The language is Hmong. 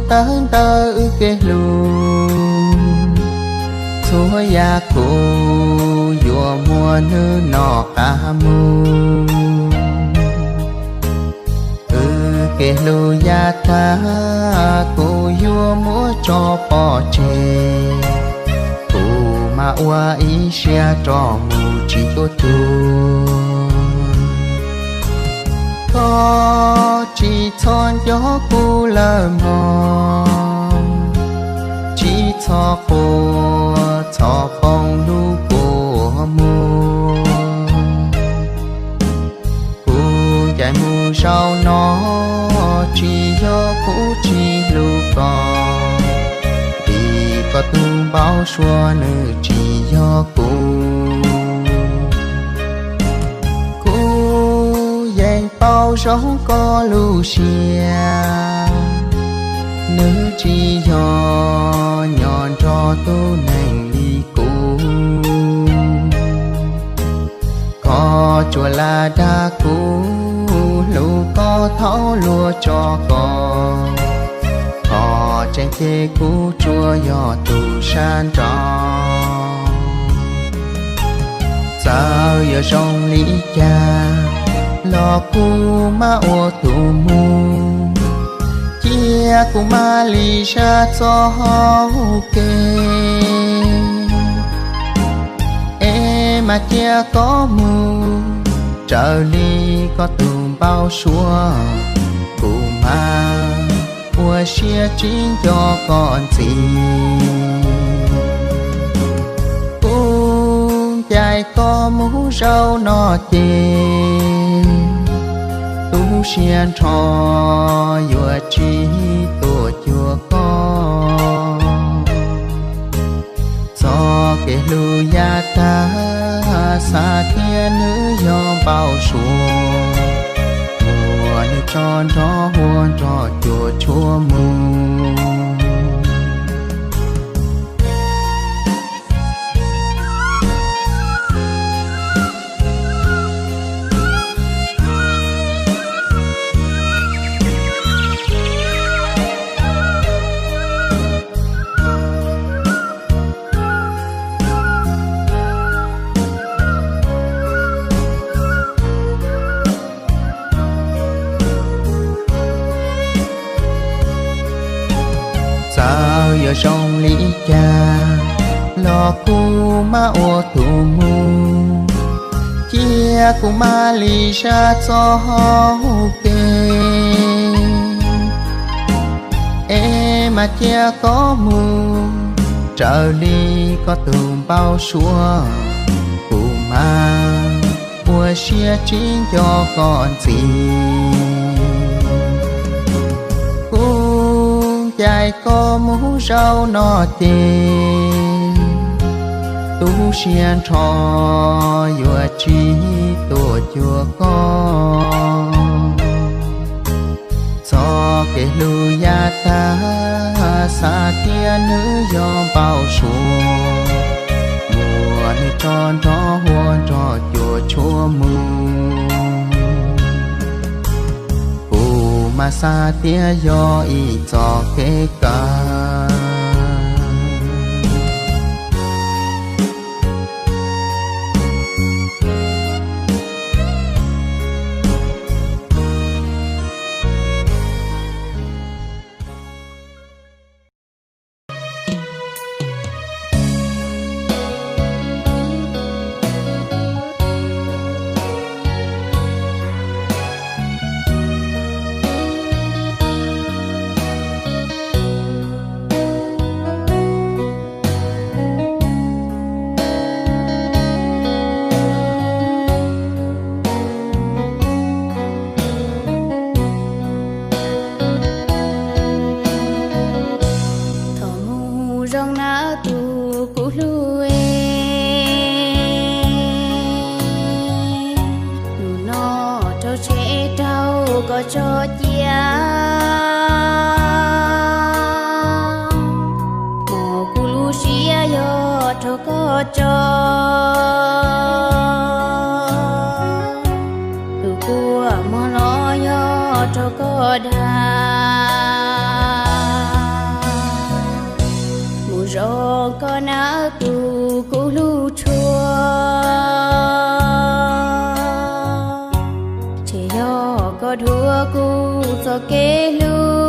tawv ntawm wb kev hlub, txhua yam kuv yuav muab nws noj qab mus. Wb kev hlub yav tag kuv yuav muab tso pov tseg, kuv mam ua ib siab rov mus tsis tuaj tuag. Koj tsis txhob nco kuv lawm mog, tsis txhob quaj txhob poob lub kua muag. Kuv ncaim mus zaum no, tsis yog kuv tsis hlub koj, vim koj tus npau suav nws tsis yog kuv. Kuv yeej paub zoo koj lub siab, nws tsis yog nyob nrog tus neeg li kuv. Koj tsuas lam dag kuv, hlub koj thaum luag tso koj, koj tseem cem kuv tsuas yog tus sab nraud. Txawm yuav zoo li cas los kuv mam ua tus mus, cia kuv mam li sab txoj hau kev, es mam cia koj mus raws li koj tus npau suav, kuv mam ua siab tsis nco koj ntxiv. Kuv ncaim koj mus zaum no ces, tu siab nrho yuav tsis tuaj cuag koj. Txoj kev hlub yav tag, xav tias nws yog npau suav, muab nws tso nrog huab nrog cua tshuab mus. Txawm yuav zoo li cas los kuv mam ua tus mus, cia kuv mam li sab txoj hau kev, es mam cia koj mus raws li koj tus npau suav, kuv mam ua siab tsis nco koj ntxiv. Kuv ncaim koj mus zaum no ces, tu siab nrho yuav tsis tuaj cuag koj. Txoj kev hlub yav tag, xav tias nws yog npau suav, muab nws tso nrog huab nrog cua tshuab mus. Kuv mas xav tias yog ib txoj kev kawg. Thov mus zoo nawb tus kuv hlub, hnub no rau tsheb rau koj tso cia, hmo kuv lub siab yog rau koj tso, tus kua muag los yog rau koj dag. Koj dhuav kuv txoj kev hlub.